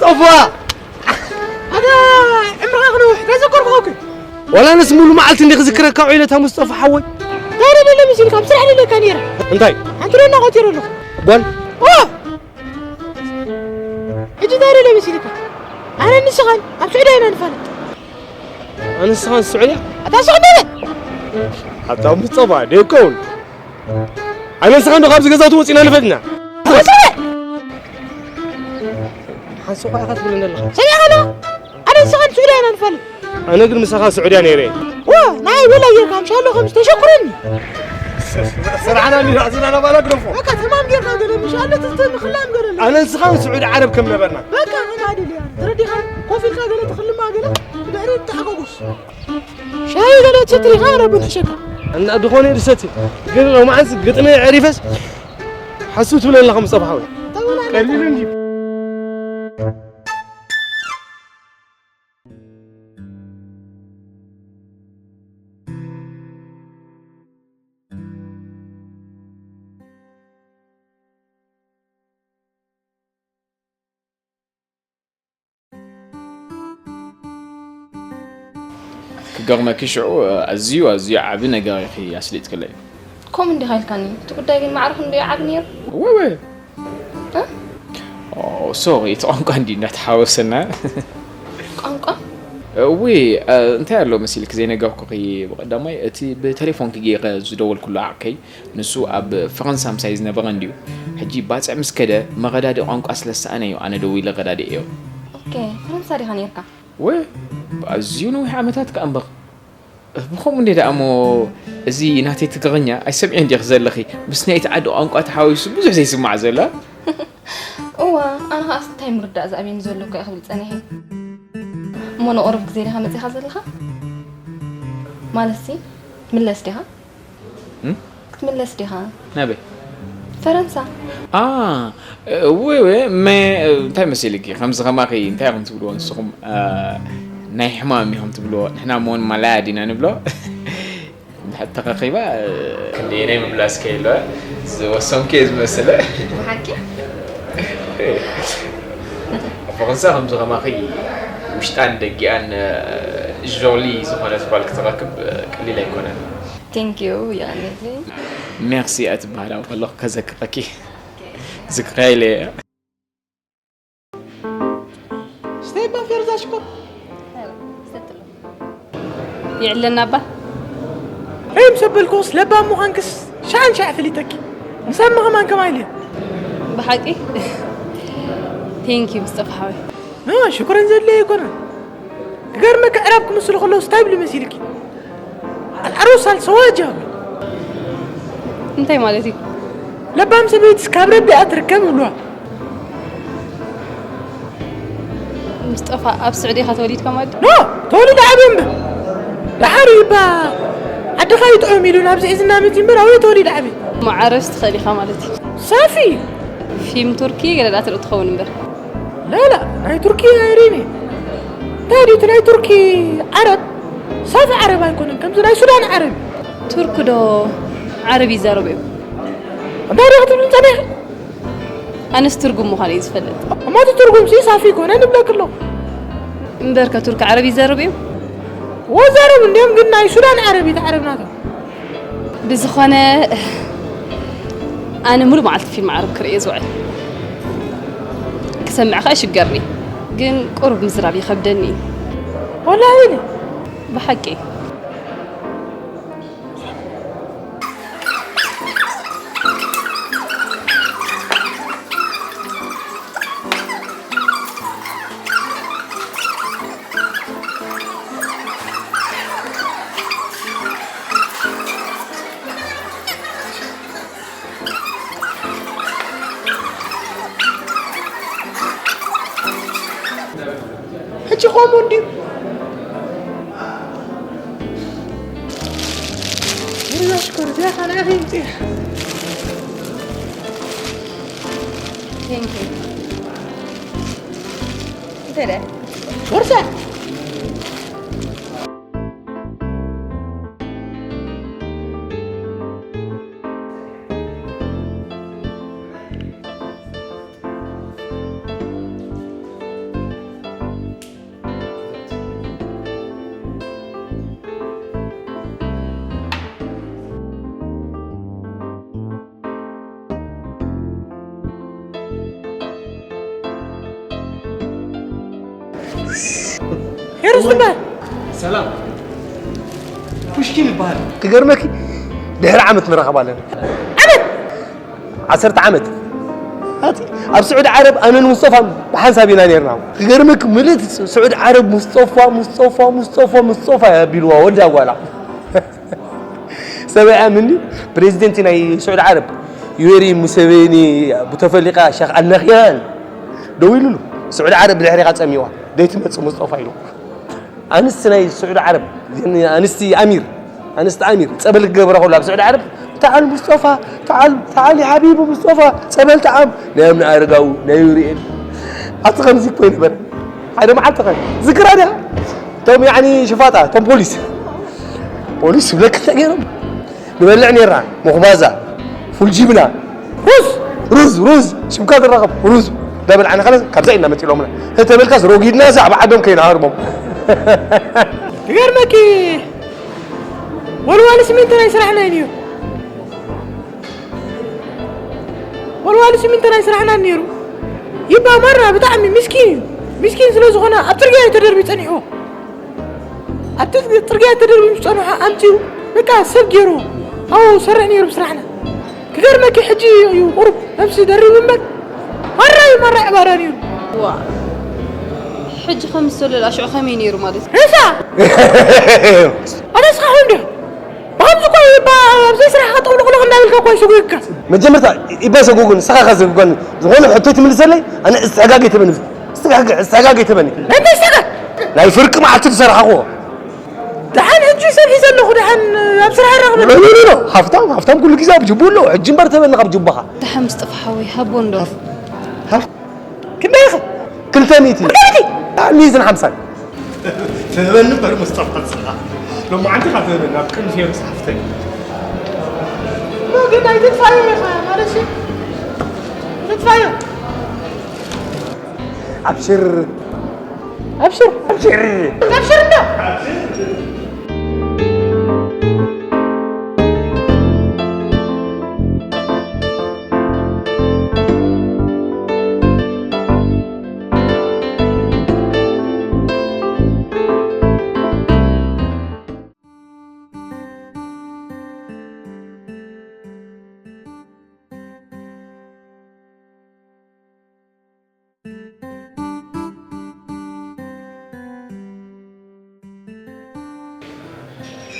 ጠፋ! ኣታ ዕምርኻ ክንውሕ ተዘከርኩኻ እኮ። ዋላ ኣነስ ሙሉ መዓልቲ እንዲ ክዝክረካ ውዒለ እታ ሙስጠፋ ሓወይ። እንታይ ደለ መሲልካ? ኣብ ስራሕ ደለካ ነይረ። እንታይ? ሓንቲ ዶ እናቖቲረ ኣለኹ። ጓል? ኦ! ሕጂ እንታይ ደለ መሲልካ? ኣነ ንስኻን ኣብ ስዑድያ ኢና ንፋለጥ። ኣነ ንስኻን ስዑድያ? ኣታ ስቕ በለ! ኣታ ሙስጠፋ ደይከውን። ኣነ ንስኻን ዶ ካብዚ ገዛ ትወፂና ንፈትና? ወፅበ! ሓንሱ እኳ ኢኻ ትብለኒ ኣለኻ። ሰሚዕኻ ኣለኻ? ኣነ ንስኻን ስዑድያ ኢና ንፋለጥ። ኣነ ግን ምሳኻ ስዑድያ ነይረ። ዋ፣ ናይ ወላ ጌርካ ምሻሎ ከም ዝተሸኩረኒ። ስራሕና እንዲና ዝና ነባላ ግደፎ። በቃ ተማም ጌርካ ገለ ምሻሎ ትትምኽላም ገለ ኣሎ። ኣነ ንስኻን ስዑዲ ዓረብ ከም ነበርና። በቃ ከማድልያ። ተረዲኻ ኮፍ ኢልካ ገለ ትኽልማ ገለ ብድሕሪ ተሓጓጉስ። ሻሂ ገለ ትሰትሪ ኢኻ ረቢ ንሕሸካ። እና ድኾነ ድሰቲ። ግን ሎማዓንስ ግጥሚ ዕሪፈስ ሓሱ ትብለ ኣለኻ ምጸብሓዊ። ተበላ ቀሊሉ እንጂ። ክገርመኪ ሽዑ ኣዝዩ ኣዝዩ ዓቢ ነገር ኢኺ ኣስሊጥክለይ። ከምኡ እንዲኻ ኢልካኒ። እቲ ጉዳይ ግን ማዕረ ክንደይ ዓቢ ነይሩ? እወ፣ እወ። እ? ኦ፣ ሶሪ፣ እቲ ቋንቋ እንዲ እንዳተሓወሰና። ቋንቋ? እዊ፣ እ፣ እንታይ ኣሎ መሲልክ ዘይነገርኩኺ ብቐዳማይ፣ እቲ ብቴሌፎንኪ ገይረ ዝደወልኩሉ ዓርከይ፣ ንሱ ኣብ ፈረንሳ ምሳይ ዝነበረ እንድዩ። ሕጂ ባጽዕ ምስ ከደ፣ መረዳድኢ ቋንቋ ስለ ዝሰኣነ እዩ ኣነ ደዊለ ረዳዲኤዮ። ኦኬ፣ ፈረንሳ ዲኻ ነይርካ? ወ፣ ኣዝዩ ነዊሕ ዓመታት ከኣ እምበር። ብኸምኡ እንዴ ደኣ እሞ፣ እዚ ናተይ ትግርኛ ኣይሰምዕዮን ዲኺ ዘለኺ? ምስ ናይቲ ዓዲ ቋንቋ ተሓዋዊሱ ብዙሕ ዘይስማዕ ዘሎ። እዋ፣ ኣነ ኸኣስ እንታይ ምርዳእ ዝኣብየኒ ዘሎ እኮ እየ ክብል ጸኒሐ። እሞ ንቑሩብ ግዜ ዲኻ መጺኻ ዘለኻ? ማለትሲ፣ ክትምለስ ዲኻ? እም? ክትምለስ ዲኻ? ናበይ? ፈረንሳ። ኣ፣ እወ፣ እወ፣ መ-፣ እንታይ መሲልኪ? ከምዚ ከማኺ እንታይ ኢኹም ትብልዎ ንስኹም? ኣ፣ ናይ ሕማም ኢኹም ትብልዎ። ንሕና እሞ ማላያ ዲና ንብሎ። እንድሕር ተረኺባ፣ ክንደየናይ ምብላስ ከይሎ ዝወሰንኩ እየ ዝመስል። ብሓቂ? ኣብ ፈረንሳ ከምዚ ከማኺ ውሽጣን ደጊኣን ጆሊ ዝኾነት ጓል ክትረክብ ቀሊል ኣይኮነን። Thank you፣ ያኔ። ሜርሲ እያ ትበሃል፣ ኣብ ከለኹ ከዘክረኪ። ዝክረይ ኢለ እየ። ስተይ እባ ፌርዛ ሽኮር። ይዕለና እባ። ሄይ፣ ምስ ኣበልኩስ ለባም ምዃንክስ ሻዕን ሻዕ ፈሊጠኪ። ምሳማ ከማን ከማይ ኢለ። ብሓቂ? Thank you፣ ምስጠፋ ሓወይ። ኖ፣ ሽኩረን ዘድልዮ ኣይኮነን። ክገርመኪ፣ ኣዕራብ ክምስሉ ከለውስ እንታይ ይብሉ መሲልኪ? ኣልዓሩስ ኣልሰዋጃ። እንታይ ማለት እዩ? ለባም ሰበይትስ ካብ ረቢኣ ትርከብ ይብሉዋ። ምስጠፋ፣ ኣብ ስዑዲ ኢኻ ተወሊድካ ማለት ድዩ? ኖ፣ ተወሊደ ዓብየ እምበር። ደሓር እዩ እባ ዓድኻ ይጥዑም ኢሉ ናብዚ ሒዝና መፂኡ እምበር፣ ኣብየ ተወሊደ ዓብየ። መዓረስ ትኽእል ኢኻ ማለት እዩ። ሳፊ! ፊልም ቱርኪ ገለ ደኣ ትርኢ ትኸውን እምበር። ላላ፣ ናይ ቱርኪ ኣይሪኒ። እንታይ ድዩ እቲ ናይ ቱርኪ ዓረብ? ሳፊ ዓረብ ኣይኮነን፣ ከምዚ ናይ ሱዳን ዓረብ። ቱርክ ዶ ዓረብ ይዛረቡ እዮም? እንታይ ዲኺ ክትብሊ ጸኒሕኺ? ኣነስ ትርጉም ምዃኑ እዩ ዝፈልጥ። እሞ እቲ ትርጉምሲ ሳፊ ኮነ ንብለኪ ኣለኹ። እምበርከ ቱርክ ዓረብ ይዛረቡ እዮም? ወዛረብ እንድዮም፣ ግን ናይ ሱዳን ዓረብ እዩ እቲ ዓረብ ናቶም። ብዝኾነ፣ ኣነ ሙሉእ መዓልቲ ፊልም ዓረብ ክርኢ እየ ዝውዕል። ክሰምዕ ኸኣ ይሽገርኒ፣ ግን ቁሩብ ምዝራብ ይኸብደኒ እዩ። ወላሂ በሊ። ብሓቂ። ሕጂ ከምኡ እንድዩ። ርዛሽ ኮርዚያ ካልኣኺ ይምፅእ። Thank you። እንታይ ደኣ? ቦርሳ። ሄሮስ ትበሃል። ሰላም። ፑሽኪን ይበሃል። ክገርመኪ፣ ድሕሪ ዓመት ንራኸብ ኣለና። ዓመት? ዓሰርተ ዓመት። ኣቲ፣ ኣብ ስዑዲ ዓረብ ኣነን ሙስጠፋን ብሓንሳብ ኢና ነርና። ክገርመኪ፣ ምልእቲ ስዑዲ ዓረብ ሙስጠፋ፣ ሙስጠፋ፣ ሙስጠፋ፣ ሙስጠፋ ኣቢልዋ ወዳ ጓላ። ሰበይ ኣምኒ ፕሬዚደንት ናይ ስዑዲ ዓረብ ዩዌሪ ሙሴቬኒ ብተፈሊቃ ሸኽ ኣልነኽያን ደው ኢሉሉ። ስዑዲ ዓረብ ብድሕሪኻ ጸሚዋ፣ ደይትመጽእ ሙስጠፋ ኢሉ። ኣንስቲ ናይ ስዑዲ ዓረብ፣ ኣንስቲ ኣሚር፣ ኣንስቲ ኣሚር ጸበል ክገብራ ከሎ ኣብ ስዑዲ ዓረብ፣ "ተዓል ሙስጠፋ፣ ተዓል፣ ተዓል ያ ሓቢቢ ሙስጠፋ፣ ጸበል ተዓም" ናይ ኣምኒ ኣረጋዊ፣ ናይ ዩሪኤል። ኣቲ ከምዚ እኮ ይነበረ። ሓደ መዓልቲ ኸ ዝክራ ድያ? እቶም ያዕኒ ሽፋጣ፣ እቶም ፖሊስ። ፖሊስ ዝብለካ እንታይ ገይሮም? ንበልዕ ነይርና፣ መኹባዛ፣ ፉል ጂብና፣ ሩዝ፣ ሩዝ፣ ሩዝ፣ ሽምካ ዝራኸብ ሩዝ። እንዳበልዓና ከለስ ካብዛ ኢና መፂሎምና። እንተበልካስ ሮጊድና ዛዕባ ዓዶም ከይንሃርሞም። ትገርመኪ፣ ወልዋል ሲሚንቶ ናይ ስራሕና እዩ ነይሩ። ወልዋል ሲሚንቶ ናይ ስራሕና ነይሩ። ይባ ማራ ብጣዕሚ ምስኪን እዩ። ምስኪን ስለ ዝኾነ ኣብ ፅርግያ እዩ ተደርቢ ፀኒሕዎ። ኣብቲ ፅርግያ ተደርቢ ምስ ፀንሖ ኣምፅኡ በቃ ሰብ ገይርዎ። ኣብኡ ሰርሕ ነይሩ ብስራሕና። ክገርመኪ ሕጂ እዩ ቁሩብ ነብሲ ደሪቡ እምበር ማራ እዩ ማራ ዕባራ ነይሩ። ዋ፣ ሕጂ ከም ዝሰለል ኣሽዑ ከመይ ነይሩ ማለት እዩ? ሬሳ! ኣነስኻ ኾን ዶ? ብኸምዚ እኮ ይባ ኣብ ዘይስራሕኻ ጠውልቕልቕ እንዳበልካ እኮ ይሰጉግካ። መጀመርታ ኢባ ሰጉጉን ንስኻ ኸ ዘጉጋኒ ዝኾነ ሕቶ ትምልሰለይ ኣነ እስተጋገ ተበኒ እስተጋገ እስተጋገ ተበኒ እንታይ እስተጋ? ናይ ፍርቂ መዓልቲ ዝሰራሕኽዎ። ደሓን ሕጂ ሰብ ሒዘ ኣለኹ፣ ደሓን ኣብ ስራሕ ይራኽበኒ። ኖ፣ ኖ፣ ኖ፣ ኖ። ሃፍታም፣ ሃፍታም ኩሉ ግዜ ኣብ ጅቡ ኣሎ። ሕጂ እምበር ተበኒ ካብ ጅባኻ። ደሓን ምስጥፋ ሓወይ፣ ሃቦ እንዶ። ሃፍ-፣ ክንደይ ኢኻ? ክልተ ሚእቲ። ክልተ ሚእቲ? ሚእትን ሓምሳን። ትህበኒ እምበር ምስጠፋ ንስኻ። ሎማዓንቲ ኢኻ ትህበኒ፣ ኣብ ቅድሚ ፌሩስ ሓፍተይ። ኖ፣ ግን ኣይትጥፋዮ ኢኻ፣ ማለት እሺ። ኣይትጥፋዮ። ኣብሽር። ኣብሽር። ኣብሽር። ኣብሽር እንዶ።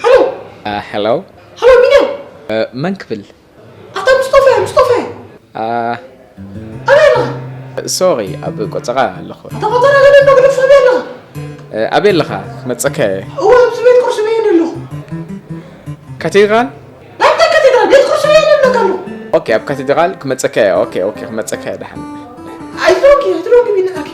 ሃሎ። አ፣ ሄሎ። ሃሎ፣ ቢንያም። እ፣ መን ክብል? ኣታ ሙስጦፋ፣ ሙስጦፋ። አ፣ ኣበይ ኣለኻ? ሶሪ፣ ኣብ ቆጸራ ኣለኹ። ኣታ ቆጸራ ገለ እንዶ ግደፍ፣ ኣበይ ኣለኻ? እ፣ ኣበይ ኣለኻ? ክመጸካ እየ። እወ፣ ኣብዚ ቤት ቁርሲ በይነ ኣለኹ። ካቴድራል? ናብታ ካቴድራል ቤት ቁርሲ በይነ ኣለካ ኣለኹ። ኦኬ፣ ኣብ ካቴድራል ክመጸካ እየ። ኦኬ፣ ኦኬ፣ ክመጸካ እየ ደሓን። ኣይዞኪ፣ ኣይትደንግቢ ንዓኪ።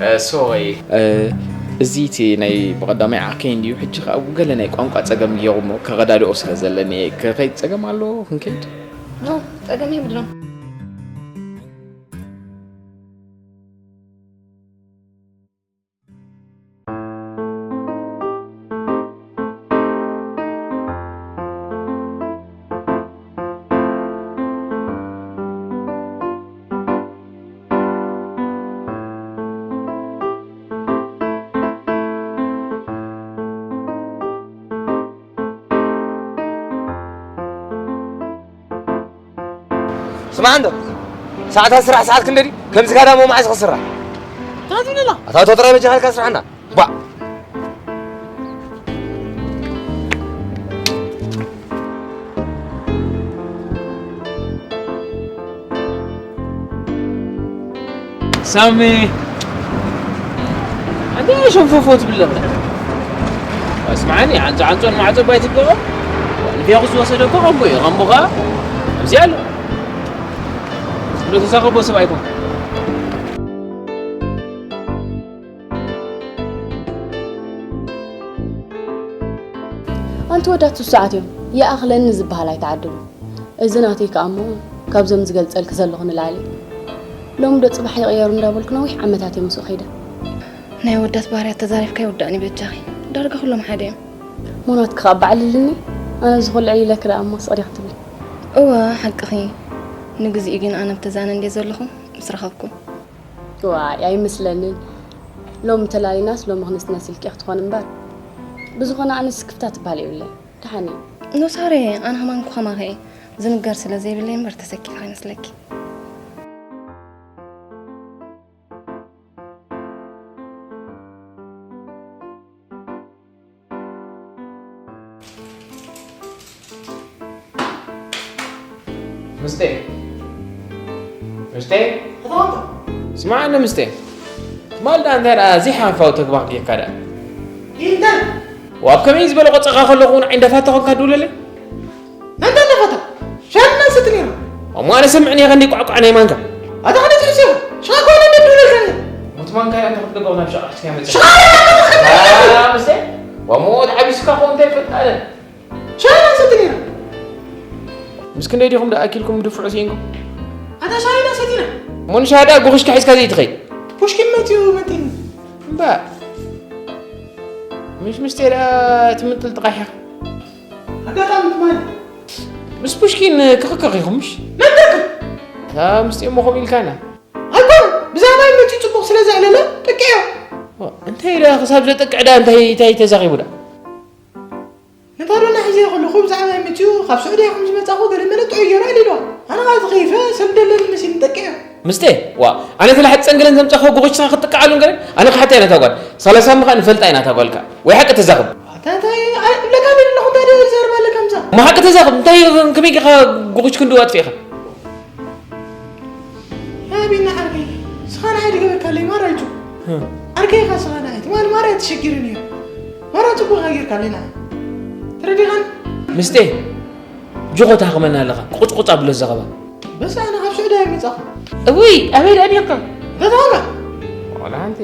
እ፣ ሶሪ። እ፣ እዚ እቲ ናይ ብቐዳማይ ዓርከይ እንድዩ። ሕጂ ኸኣ ገለ ናይ ቋንቋ ጸገም ገይሩ እሞ ከረዳድኦ ስለ ዘለኒ እየ። ከኸይድ ጸገም ኣለዎ ክንከይድ? ኖ፣ ጸገም የብሉን። ስማዕ እንዶ፣ ሰዓታት ስራሕ ሰዓት ክንደይ ድዩ? ከምዚ ካዳሞ መዓስ ክስራሕ? እንታይ ትብለና? ኣታ ቶ ጥራይ በጃኻ ኢልካ ስራሕና። ባ። ሳሚ፣ ኣንተ ሸንፎፎ ትብል ኣለኻ። ስምዓኒ፣ ዓንጾ ዓንጾን ማዕጾ ባይ ትብሎ። ንፊያቑስ ዝወሰደ እኮ ከምቦ እዩ። ከምቦ ኸኣ ኣብዚ ኣሎ። ዝብሎ ተሳኸቦ ሰብ ኣይኮን። ኣንቲ ወዳት ሱሳዓት እዮም። ይኣኽለኒ ዝበሃል ኣይተዓድሉ። እዚ ናተይ ከኣ እሞ ካብዞም ዝገልጸልኪ ዘለኹ ንላዕሊ እዩ። ሎሚ ዶ ጽባሕ ይቕየሩ እንዳበልኩ ነዊሕ ዓመታት እየ ምስኡ ከይደ። ናይ ወዳት ባህርያት ተዛሪብካ ይውዳእኒ በጃኺ። ዳርጋ ኩሎም ሓደ እዮም። ሞናት ክኻ በዓልልኒ። ኣነ ዝኹሉ ዕሊለክ ደኣ እሞ ስቕ ዲኻ ትብል? እወ፣ ሓቅኺ። ንግዚኡ ግን ኣነ ብተዛነ እንድየ ዘለኹ ምስ ረኸብኩም። ዋይ፣ ኣይመስለንን። ሎሚ ተላሊናስ ሎሚ ክንስነስ ኢልኪ ክትኾን እምበር። ብዝኾነ ኣነስ ክፍታ ትበሃል የብለይ። ደሓን እየ። ኖ ሳሬ፣ ኣነ ከማን እኮ ከማኺ እየ። ዝንገር ስለ ዘይብለይ እምበር ተሰኪፋ ይመስለኪ። ምስቴ፣ ምስቴ፣ ስማዕኒ ምስቴ። ትማል ደኣ እንታይ ደኣ ዘይሓንፋዊ ተግባር ጌርካ ደኣ? ይንተን? ወኣብ ከመይ ዝበለ ቆጸኻ ከለኹ እውን ዓይንዳፋታ ኾንካ ድውለለይ? ናንታ ናፋታ ሻሂ እናሰቲ ነይሩ። እሞ ኣነ ሰምዕኒ እየ ከንደይ ቋዕቋዕ ናይ ማንካ። ኣታ ከነ ትሕስዮ ሻሂ ኮነ እንደድውለልካ ነይሩ። ሞት ማንካ እያ እንተ ክትደገው ናብ ሸቓ ክትያ መጽእ። ሸቓ! አ፣ ምስቴ? ወሞት ዓቢስካ ኾን እንታይ ይፈልጥ ኣለ? ሻሂ እናሰቲ ነይሩ። ምስ ክንደይ ዲኹም ደኣ ኣኪልኩም ብድፉዕ ስኢንኩም? ኣታ ሻሂ እናሰቲና። እሞ ንሻሂ ደኣ ጉኽሽካ ሒዝካ ዘይትኸይድ? ፑሽኪን መትዩ መቲኒ። እምባ። ምሽ ምስቴ ደኣ ትምንጥል ጥቓሕ ኢኻ። ኣጋጣሚ ትማሊ። ምስ ፑሽኪን ክኽክኽ ኢኹም ምሽ? መን ደርክ? እታ ምስቴ እሞ ከምኡ ኢልካና። ኣይኮነ፣ ብዛዕባይ መጺኡ ጽቡቕ ስለ ዘዕለለ፣ ጥቅዮ። ዋ፣ እንታይ ኢለ ክሳብ ዘጥቅዕ ደኣ እንታይ፣ እንታይ ተዛኺቡ ደኣ? ነታ ዶና ሒዘዮ ከለኹ ብዛዕባይ መጺኡ፣ ካብ ስዑድያ ከም ዝመጻኹ ገለ መለ ጥዑይ ገይሩ ኣዕሊልዋ። ኣነ ኸኣ ተኸይፈ፣ ሰብ ደለኒ መሲሉኒ ጠቂዐ። ምስቴ፣ ዋ፣ ኣነ ተላሕቲ ጸንገለን ዘምጻኹ ጉጉችኻ ክትጥቅዓሉን ገለ? ኣነ ክሓታ እየ ነታ ጓል። ሰላሳ ምኻ ንፈልጣ ኢና እታ ጓልካ። ወይ ሓቂ ተዛኽብ። ኣታ እንታይ፣ ኣይ፣ እብለካ ደለኹ እንታይ ደኣ ዘርባ ኣለካ ምሳ? እሞ ሓቂ ተዛኽብ፣ እንታይ ከመይ ጌርካ ጉጉች ክንድኡ ኣጥፊእኻ? ሃቢና ዓርከይ፣ ስኻ ንዓይ ድገበርካለይ ማራ እዩ። እ። ዓርከይ ኢኻ ስኻ ንዓይ፣ ትማሊ ማራ እየ ተሸጊረ ነይረ። ማራ ጽቡቕ ኢኻ ጌርካለይ ንዓይ። ተረዲኻኒ? ምስቴ፣ ጅኾ ታኽመና ኣለኻ፣ ቁጭ ቁጭ ኣብሎ ዘኸባ። በስ ኣነ ካብ ስዑዲ ኣይመጻኹ። እውይ፣ ኣበይ ደኣ ኔርካ? ገዛና። ዋላ ሓንቲ።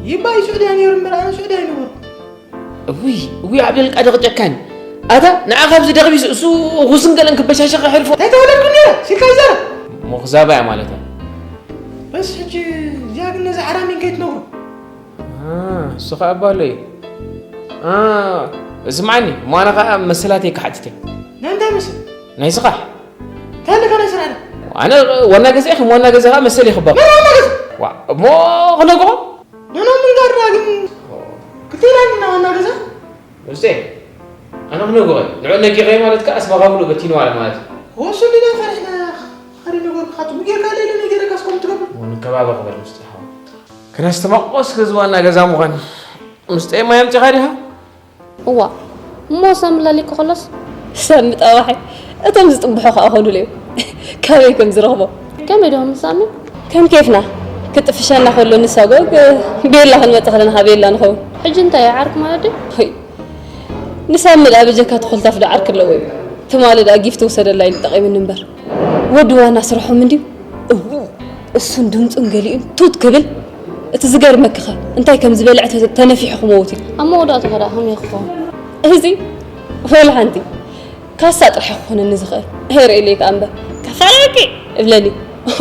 ይባይ ስዑዲ ነይሩ እምበር ኣነ ስዑዲ ኣይነበርኩ። እውይ፣ እውይ፣ ዓብደልቃድር ጨካን። ኣታ፣ ንዓ ካብዚ ደቕቢስ እሱ ኹስን ገለን ክበሻሸኻ ሕልፎ። እንታይ ተወለድኩ ነይረ? ሲልካ ይዛረብ። እሞ ክዛባ እያ ማለት እያ። በስ ሕጂ እዚኣ ግን ነዚ ዓራሚን ከይትነግሮ። አ፣ እሱ ኸኣ ኣባሎ እዩ። አ፣ ስምዓኒ፣ እሞ ኣነ ኸኣ መሰላተይ ክሓትት እየ። ናይ እንታይ ምስል? ናይ ስራሕ። እንታይ ኣለካ ናይ ስራሕ? ኣነ ዋና ገዛ እየ፣ ከም ዋና ገዛ ኸኣ መሰል ይኽበር። መን ዋና ገዛ? ዋ፣ እሞ ክነግሮ? ኖኖ ምንጋርና ግን ክልቴና ኢና ዋና ገዛ። ሙስጤ፣ ኣነ ክነግሮ እየ። ንዑ ነጊረዮ ማለት ከኣ ኣስመራ ሙሉእ በቲንዋ ኣለ ማለት እዩ። ወሱ እንዲና ፈሪሕና ሓደ ነገር ክኻቱ ብጌርካ ሌለ ነገረካ እስኮም ትገብር። ወንከባበ ክበል ሙስጤ ሓው። ክነስተማቆስ ገዝ ዋና ገዛ ምዃን። ሙስጤ ማይ ኣምጺኻ ዲኻ? እዋ፣ እሞ ሳምላ ሊቁ ከሎስ? ሳሚ ጠባሒ፣ እቶም ዝጥብሑ ከኣ ኾኑለይ። ካበይ ከም ዝረኽቦ? ከመይ ዶ ምሳሚ? ከም ኬፍና፣ ክጥፍሸና ከሎ ንሳጎግ፣ ቤላ ክንመጽእ ከለና ከኣ ቤላ ንኸውን። ሕጂ እንታይ እዩ ዓርክ ማለት ድዩ? ሆይ፣ ንሳሚ ደኣ በጀካ ተኾልታፍ ዶ ዓርክ ኣለዎ እዩ? ትማሊ ደኣ ጊፍቲ ውሰደላ ኢሉ ጠቒሙኒ እምበር። ወዲ ዋና ስርሖም እንድዩ። እው፣ እሱን ድምፁን ገሊኡን ቱት ክብል፣ እቲ ዝገርመኪኸ እንታይ ከም ዝበልዐ ተ-፣ ተነፊሑ ክመውት እዩ። ኣብ መወዳእቱ ኸ ደኣ ከመይ ክኸውን? እዚ ወላ ሓንቲ ካሳ ጥራሕ ክኾነኒ ዝኽእል። ሄር ኢለይ ከኣ እምበር፣ "ከፋለኪ!" እብለኒ።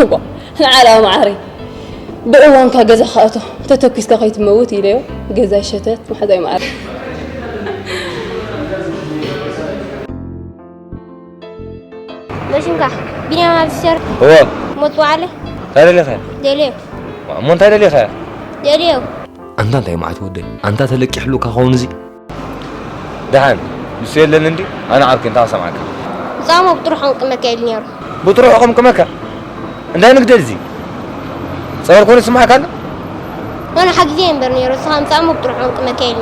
እዋ፣ ንዓላ መዓረይ። ብእዋንካ ገዛ ክኣቶ፣ ተተኲስካ ከይትመውት ኢለዮ። ገዛይ ሸተት፣ መሓዛይ መዓረይ። መሽንካ ቢንያም ኣብዚ ሰር እዎ። ሞት በዓለ እንታይ ደሊኻ? ደልዮ። እሞ እንታይ ደሊኻ? ደልዮ። ኣንታ እንታይ መዓት ወደይ? ኣንታ ተለቂሕሉካ ኸውን እዚ? ደሓን፣ ንሱ የለን እንዲ? ኣነ ዓርኪ እንታይ ክሰምዓካ? ጻሞ ብጥሩሕ ቅምቅመካ ኢሉ ነይሩ። ብጥሩሕ ቅምቅመካ? እንታይ ንግደል እዚ? ጸወር ኮነ ስምዓካ ኣሎ? ኣነ ሓጊዘ እምበር ነይሩ፣ ንስኻ ምጻሞ ብጥሩሕ ቅምቅመካ ኢሉ።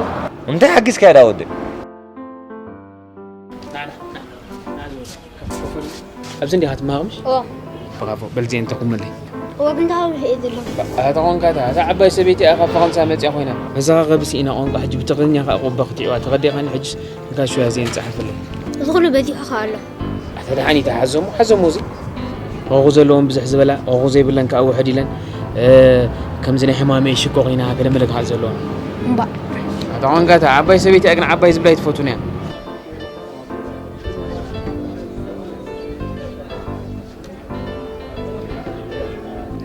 እንታይ ሓጊዝካዮ ዳ ወደይ? ኣብዚ እንዲኻ ትመሃር ምሽ? ኦ። ብራቮ፣ በል ዜን ተኹምለይ። እወ፣ ግን ተሃብሎ እየ ዘለኹ። ኣታ ኾንካ እታ፣ እታ ዓባይ ሰበይቲ እያ ካብ ፈረንሳ መጽያ ኮይና። መዘራረቢ ስኢና ቋንቋ ሕጂ ብትግርኛ ከኣ ቁባ ክትዕዋ ተረዲኻኒ ሕጅስ እንካ ሽያ ዜን ጸሓፈለይ። እዚ ኩሉ በዚሑ ከኣ ኣሎ። ኣታ ደሓን ኢታ ሓዞሞ፣ ሓዞሞ እዚ። ሮኹ ዘለዎም ብዝሕ ዝበላ፣ ሮኹ ዘይብለን ከኣ ውሕድ ኢለን። እ፣ ከምዚ ናይ ሕማመይ ሽኮር ኢና ገለ መለ ክሓል ዘለዎም። እምባእ። ኣታ ኾንካ እታ ዓባይ ሰበይቲ እያ ግን ዓባይ ዝብላ ኣይትፈቱን እያ።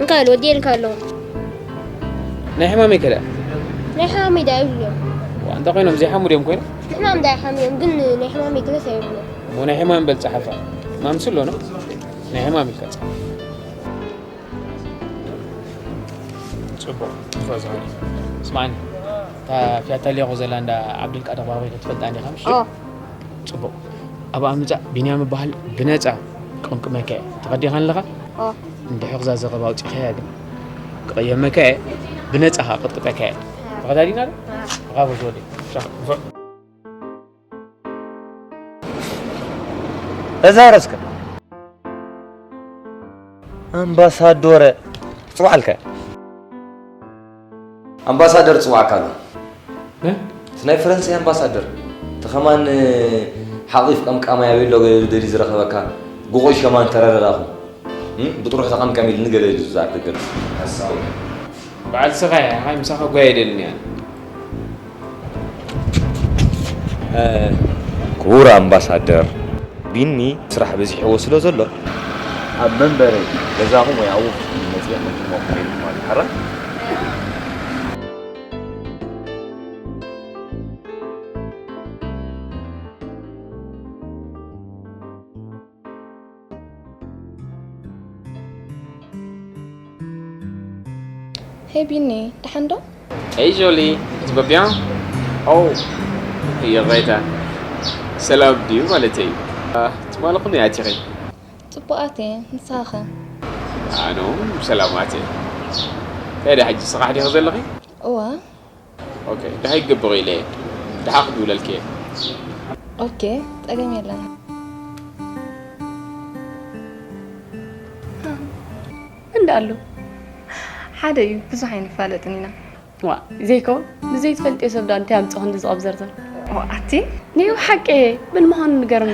ካልእ ወዲኤልካ ኣለኹ። ናይ ሕማመይ ከ ደኣ? ናይ ሕማመይ ደኣ ይብሉ እዮም። ዋ፣ እንታይ ኮይኖም ዘይሓሙ ድዮም ኮይኖም? ንሕማም ደኣ ይሓሙ እዮም፣ ግን ናይ ሕማመይ ግደፍ ኣይብሉ እዮም። እሞ ናይ ሕማም በል ጸሓፋ። ማምስ ኣሎ ነው? ናይ ሕማም ኢልካ ጸሓፍ። ጽቡቕ። ፋዛኒ። ስማዕኒ። እታ ፊያታ ሊያኾ ዘላ እንዳ ዓብዱልቃድር ባርቤኪ ትፈልጣ እንዲኻ፣ ምሽ? ኦ። ጽቡቕ። ኣብኣ ምጻእ ቢንያም እበሃል ብነጻ ክቕምቅመካ እየ። ተቐዲኻ ኣለኻ? ኦ። እንድሕር እዛ ዘረባ ኣውጺእኻያ ግን ክቕየመካ እየ፣ ብነጻ ከኣ ክቕጥቅጠካ እየ። ተኸዳዲና ዶ? ኦ። ብራቮ ዝወደይ። ሻ-፣ ፎ-፣ ተዛረብ እስከ። ኣምባሳዶረ፣ ጽዋዕልካ። ኣምባሳደር ጽዋዕካ ኣሎ። እ? እቲ ናይ ፈረንሳይ ኣምባሳደር፣ እቲ ከማን ሓቒፍ ቀምቃማይ ኣበይ ኣሎ ገለ ኢሉ ደልዩ ዝረኸበካ፣ ጉቑሽ ከማን ተረዳዳኹም። እም? ብጥሩሕ ተቐምቀም ኢሉኒ ገለ ኢሉ ዝዛር ደገ። ሓሳዊ። በዓል ስኻ እያ፣ ሓይ ምሳኻ ጓየ ደልኒ እያ። እ፣ ክቡር ኣምባሳደር፣ ቢኒ ስራሕ በዚሕዎ ስለ ዘሎ፣ ኣብ መንበረይ ገዛኹም ወይ ኣብኡ መጺኤ ክንክንኩም ኢልኩም ማለት ሓራ? ሄይ ቢኒ፣ ደሓን ዶ? Hey Jolie, tu vas bien? Oh, ይቕሬታ፣ ሰላም ድዩ ማለተይ እዩ። አ፣ ትማሊ ከመይ ኣቲኺ? ጽቡቓት እየ፣ ንስኻ ኸ? ኣነ እውን ሰላማት እየ። እንታይ ደኣ ሕጂ ስራሕ ዲኺ ዘለኺ? እወ። ኦኬ፣ ደሃይ ክገብር ኢለ እየ። ደሓ ክድውለልኪ እየ። ኦኬ፣ ጸገም የለን። እንዳ ኣሎ ሓደ እዩ፣ ብዙሕ ኣይንፋለጥን ኢና። ዋ፣ ዘይከውን፣ ንዘይትፈልጥዮ ሰብ ደኣ እንታይ ኣምጽኦ ክንዲ ዝቐብዘርዘር? ዋ፣ ኣቲ? ንዩ ሓቂ እየ፣ ምን ምዃኑ ንገርኒ።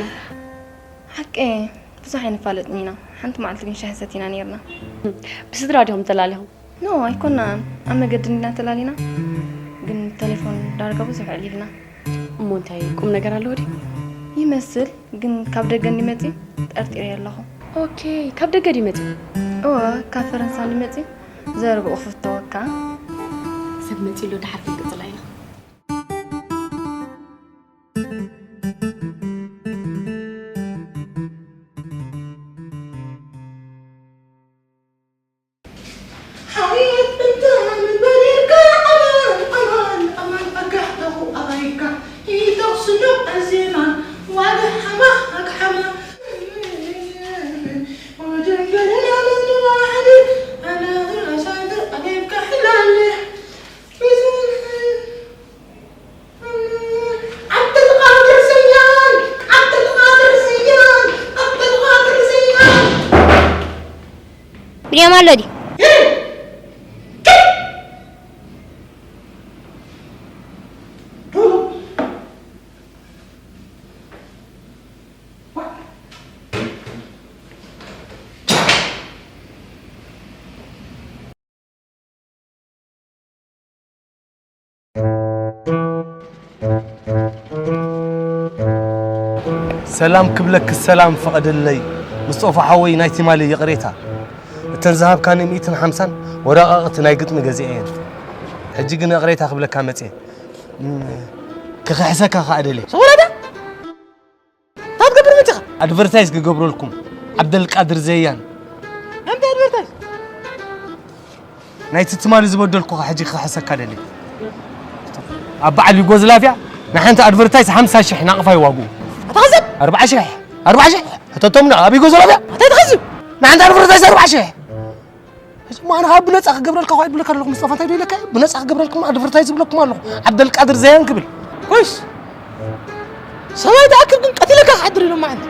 ሓቂ እየ፣ ብዙሕ ኣይንፋለጥን ኢና። ሓንቲ መዓልቲ ግን ሻሂ ሰቲና ነይርና። ብስድራ ዲኹም ተላሊኹም? ኖ፣ ኣይኮናን። ኣብ መገዲ እንዲና ተላሊና። ግን ተሌፎን ዳርጋ ብዙሕ ኣዕሊልና። እሞ እንታይ ቁም ነገር ኣለዎ ድዩ? ይመስል፣ ግን ካብ ደገ እንዲመጺ ጠርጢረ ኣለኹ። ኦኬ፣ ካብ ደገ ድዩ መጺኡ? እወ፣ ካብ ፈረንሳ እንዲመጺ ዘረብኡ ክፍተወካ። ሰብ መጺኡ ኣሎ፣ ደሓር ክንቅጽላ ኢና። ሓየት እንተ ምበርካ ኣማን፣ ኣማን፣ ኣማን፣ ኣጋሕተኹ ኣባይካ፣ ይተኽስኖ ኣዜማ፣ ዋግሓማ፣ ኣግሓማ፣ ወጀንገልና ምንዋሓዲ፣ ኣናህር ኣሳድር ኣቤብካ ሕላለ፣ ብዝብል ዓብደልቃድር ዘያን፣ ዓብደልቃድር ዘያን፣ ዓብደልቃድር ዘያን። ብንያም ኣሎ ድዩ? ሰላም ክብለኪ ሰላም ፍቐድለይ፣ ምስጦፋ ሓወይ፣ ናይ ትማሊ ይቕሬታ። እተን ዝሃብካኒ ሚእትን ሓምሳን ወረቓቕቲ ናይ ግጥሚ ገዚኤ እየን። ሕጂ ግን ይቕሬታ ክብለካ መጽየ። እም፣ ክኽሕሰካ ከኣ ደልየ። ሰው ወረደ? እንታይ ትገብር መጺኻ? ኣድቨርታይዝ ክገብረልኩም፣ ዓብደልቃድር ዘያን። እንታይ ኣድቨርታይዝ? ናይቲ ትማሊ ዝበደልኩኻ ሕጂ ክኽሕሰካ ደልየ። ኣብ በዓል ዩጎዝላቭያ ንሓንቲ ኣድቨርታይዝ ሓምሳ ሽሕ ናቕፋ እዩ ዋግኡ። ኣታ ኸዘብ! ኣርብዓ ሽሕ! ኣርብዓ ሽሕ! ሕተቶም ን-፣ ኣብ ዩጎዝላቭያ! ኣታ ተኸዝብ! ንሓንቲ ኣድቨርታይዝ ኣርብዓ ሽሕ! ሕጂ እሞ ኣነ ካብ ብነጻ ክገብረልካ እኳ ይብለካ ኣለኹ፣ ሙስጠፋ፣ እንታይ ደይለካ እዩ? ብነጻ ክገብረልኩም ኣድቨርታይዝ ይብለኩም ኣለኹ። ዓብደልቃድር ዘያን ክብል። ኮይስ፣ ሰብኣይ ተኣክብ ግን ቀቲለካ ክሓድር ኢሎም መዓልቲ።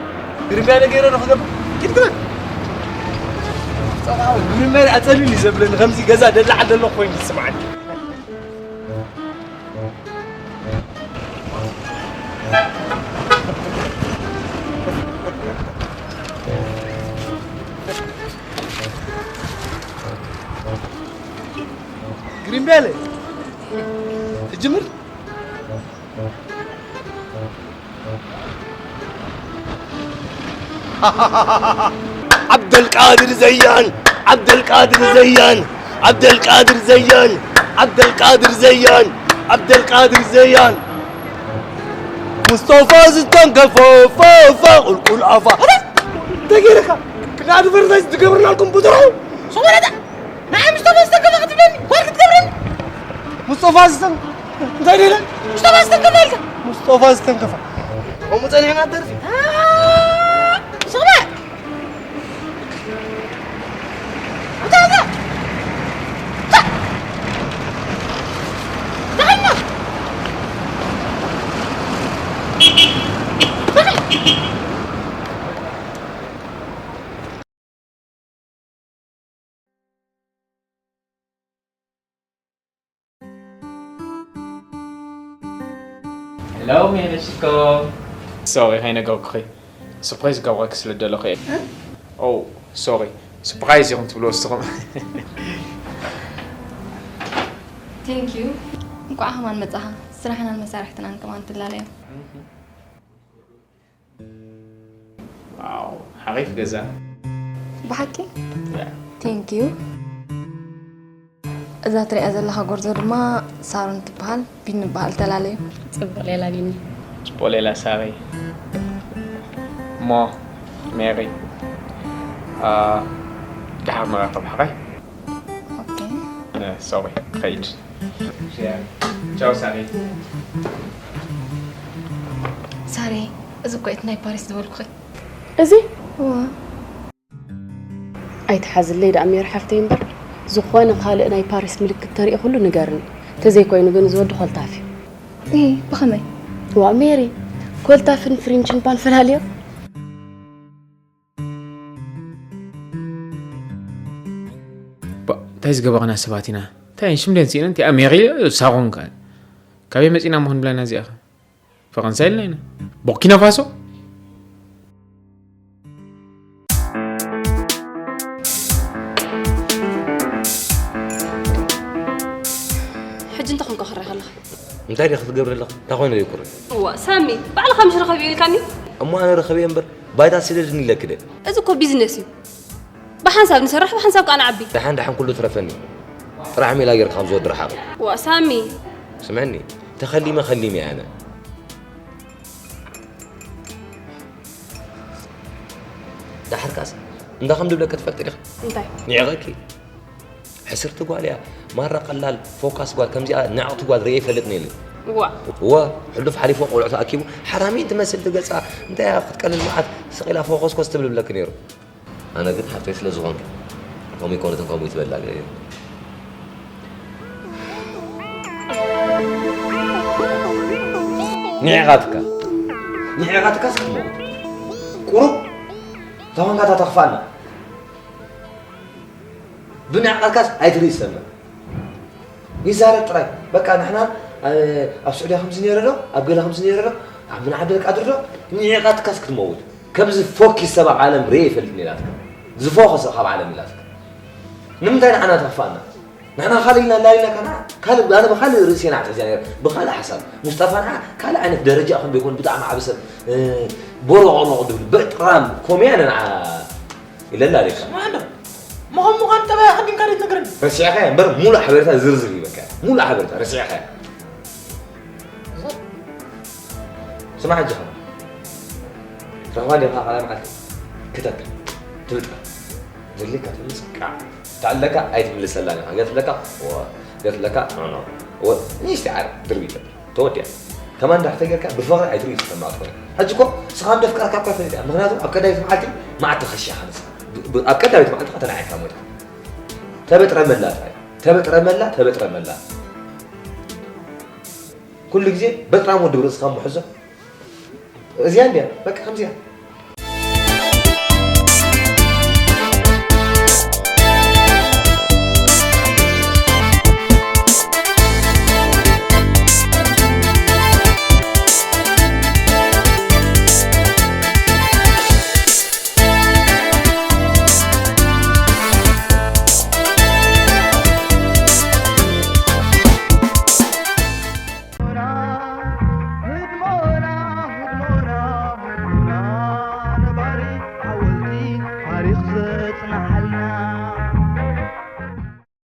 ግርምያ ነገረ ዶ ክገብር? ኪድ ግበር። ጸቓ ግርምያ ኣጸሊሉ እዩ ዘብለኒ፣ ከምዚ ገዛ ደላዓ ዘሎ ኮይኑ ይስምዓኒ። ግሪን ቤል ትጅምር። ዓብደልቃድር ዘያን ዓብደልቃድር ዘያን፣ ዓብደልቃድር ዘያን፣ ዓብደልቃድር ዘያን፣ ዓብደልቃድር ዘያን። ሙስጠፋ ዝተንከፈ ፋፋ ቁልቁል ኣፋ። እንታይ ገይርካ? ክዳ ኣድቨርታይዝ ትገብርናልኩም ብዙሕ። ሸወለታ፣ ንዓይ ሙስጠፋ ዝተንከፈ ክትብለኒ፣ ጓል ክትገብረኒ? ሙስጠፋ ዝተን-፣ እንታይ ደለ? ሙስጠፋ ዝተንከፈ ኢልካ? ሙስጠፋ ዝተንከፈ። ከምኡ ጸኒሕና ደርፊ። አ፣ ሽቕባእ። Hello, Mielisko. ሶሪ ከይነገርኩኺ፣ ሰርፕራይዝ ክገብረኪ ስለ ደለኹ እየ። ኦ ሶሪ፣ ሰርፕራይዝ ኢኹም ትብልዎ ንስኹም። ቴንክ ዩ። እንቋዕ ከማን መጻኻ። ስራሕናን መሳርሕትናን ከማን ትላለዮም። ዋው ሓሪፍ ገዛ። ብሓቂ? ቴንክ ዩ። እዛ ትሪኣ ዘለኻ ጎርዞ ድማ ሳሮን ትበሃል። ቢኒ ንበሃል። ተላለዩ። ጽቡቕ ሌላ ቢኒ። ጽቡቕ ሌላ ሳሪ። እሞ ሜሪ፣ ደሓር ንራኸብ ሓራይ። ኦኬ። ሶሪ ክኸይድ። ቻው ሳሪ። ሳሪ፣ እዚ እኮ እቲ ናይ ፓሪስ ዝበልኩኺ። እዚ ኣይትሓዝለይ ደኣ ሜሪ ሓፍተይ እምበር፣ ዝኾነ ካልእ ናይ ፓሪስ ምልክት ተርኢ ኩሉ ንገርኒ። ተዘይኮይኑ ግን እዚ ወዲ ኮልታፍ እዩ። እ ብኸመይ? ዋእ ሜሪ፣ ኮልታፍን ፍሪንችን እባ ንፈላልዮ። እንታይ ዝገበርና ሰባት ኢና? እንታይ ሽም ደንሲእና? እንታይ ኣሜሪ ሳሮን ከ ካበይ መፂና እሞ ክንብለና እዚኣ ከ? ፈረንሳ ኢልና ኢና። ቦርኪና ፋሶ? ሕጂ እንታይ ኮንካ ክረኻ ኣለኻ? እንታይ ዲኻ ክትገብሪ ኣለኻ? እንታይ ኮይኑ ዘይኩርዕ? እዋ ሳሚ ባዕልኻ ምሽ ርኸብ ኢልካኒ። እሞ ኣነ ርኸብ እየ እምበር ባይታ ስደድኒ ኢለኪ ደ። እዚ እኮ ቢዝነስ እዩ። ብሓንሳብ ንሰርሕ ብሓንሳብ ከዓ ንዓቢ። ደሓን ደሓን ኩሉ ትረፈኒ። ጥራሕ ሜላ ጌርካ ከምዚ ወዲ ረሓቕ። እዋ ሳሚ ስምዕኒ፣ ተኸሊመ ከሊመ እየ ኣነ። ደሓር ከኣስ እንዳ ከም ድብለኪ ትፈልጢ ዲኺ? እንታይ? ንዒቐኪ። ሕስርቲ ጓል እያ። ማራ ቀላል ፎካስ ጓል ከምዚኣ ንዕቕቲ ጓል ርእየ ይፈልጥ ነይለ። እዋ እወ ሕሉፍ ሓሊፍዎ ቆልዑ ተኣኪቡ ሓራሚን ትመስል ትገጻ እንታይ እያ ክትቀልል መዓት ስቕ ኢላ ፎኾስኮስ ትብል ብለኪ ነይሩ። ኣነ ግን ሓፍተይ ስለ ዝኾንኪ ከምኡ ይኮነትን ከምኡ ይትበላ ገለ እዩ። ንዒቓትካ ንዒቓትካ እስኪ ትመውት ቁሩብ ተኾንካ ታተኽፋና። ብንዕቐትካስ ኣይትርእይ ዝሰምዕ ይዛረብ ጥራይ። በቃ ንሕና ኣብ ስዑድያ ከምዚ ነይረ ዶ ኣብ ገለ ከምዚ ነይረ ዶ ኣብ ምን ዓብደልቃድር ዶ ንዒቐትካስ ክትመውት ከምዚ ፎኪስ ሰብ ኣብ ዓለም ርየ ይፈልጥ ኢላትካ ዝፎኸሰ ካብ ዓለም ኢላትካ ንምንታይ ንዓና ተኽፋና? ንሕና ካልእ ኢልና ላሊና ካና ካልእ ኣነ ብካልእ ርእሲ ኢና ኣትሒዝያ ነይረ ብካልእ ሓሳብ ሙስጠፋ ንዓ ካልእ ዓይነት ደረጃ ከም ዘይኮን ብጣዕሚ ዓቢ ሰብ ቦሮቆሮቆ ድብል በጥራም ኮምያ ንዓ ኢለላ ሌካ ማዕዶ መኸም ምዃን ጠባይ ኣኸዲንካ ዶ ትነግረኒ? ረሲዕኻያ እምበር ሙሉእ ሓበሬታ ዝርዝር ይበካ ሙሉእ ሓበሬታ ረሲዕኻያ ስማዕ ሕጂ ኸ ረኽባ እንዲኻ ካልኣይ መዓልቲ ክተት ትብልጣ ዘድልየካ ትምልስ ቃዕ ተኣለካ ኣይትምልሰላን ኢኻ ገትለካ ገትለካ ኖ ኖ ንእሽቲ ዓረ ድርቢት ተወዲኣ ከማን ዳሕተ ጌርካ ብፍቕሪ ኣይትርኢ ዝሰማዕ ትኾነ ሕጂ እኮ ስኻ እንደ ፍቃርካ እኳ ፈሊጥ እያ ምክንያቱ ኣብ ቀዳሚት መዓልቲ መዓት ተኸሺኻ ንስኻ ኣብ ቀዳሚት መዓልቲ ከተናዒካ ሞትካ ተበጥረ መላ ጥራይ ተበጥረ መላ ተበጥረ መላ ኩሉ ግዜ በጥራም ወዲ ብርእስኻ ምሕዞ እዚኣ እንዲያ በቃ ከምዚኣ